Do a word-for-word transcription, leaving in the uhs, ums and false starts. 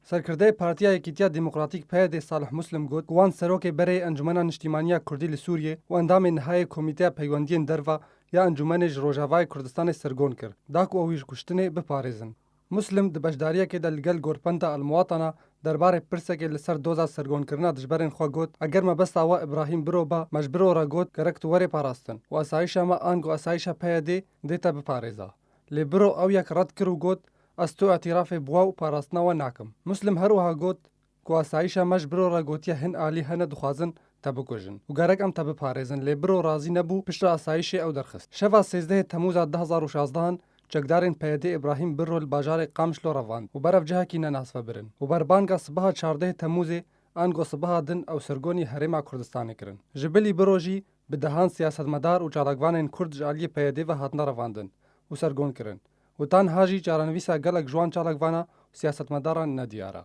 Serkirdeyê Partiya Yekîtiya Demokratîk P Y D Salih Muslim got ku wan serokê berê Encûmena Niştîmaniya Kurdî li Sûriyê û endamê nihayê Komîteya Peywendiyên Derve ya Encûmenê ji Rojavayê Kurdistanê sirgon kir, da ku ew ji kuştinê biparêzin. Muslim di beşdariyekê de li gel Gorpenda El Muwatana derbarê pirsekê li ser doza sirgonkirina dijberên xwe got, eger mebesta we Îbrahîm Biro ba, me ji Biro re got, gerek tu werê parastin û asayişa me ango asayişa P Y D dê te biparêza. Lê Biro ew yek red kir û got, ez tu îtirafê bi we û parastina we nakim. Muslim her wiha got ku asayişa me ji Biro re gotiye hin alî hene dixwazin te bikujin û gerek em te biparêzin, lê Biro razî nebû, piştre asayişê ew derxist. Şeva sêzdehê Temûza du hezar û şazdehan çekdarên P Y D Îbrahîm Biro li bajarê Qamişlo revand û berev cihekî nenas vebirin û berbanga sibeha çardehê Temûzê ango sibeha din ew sirgonî Herêma Kurdistanê kirin. Ji bilî Biro jî bi dehan siyasetmedar û çalakvanên Kurd ji aliyê P Y D ve hatine revandin û sergon kirin û ta niha jî çarenivîsa gelek ji wan çalakvana û siyasetmedaran nediyar e.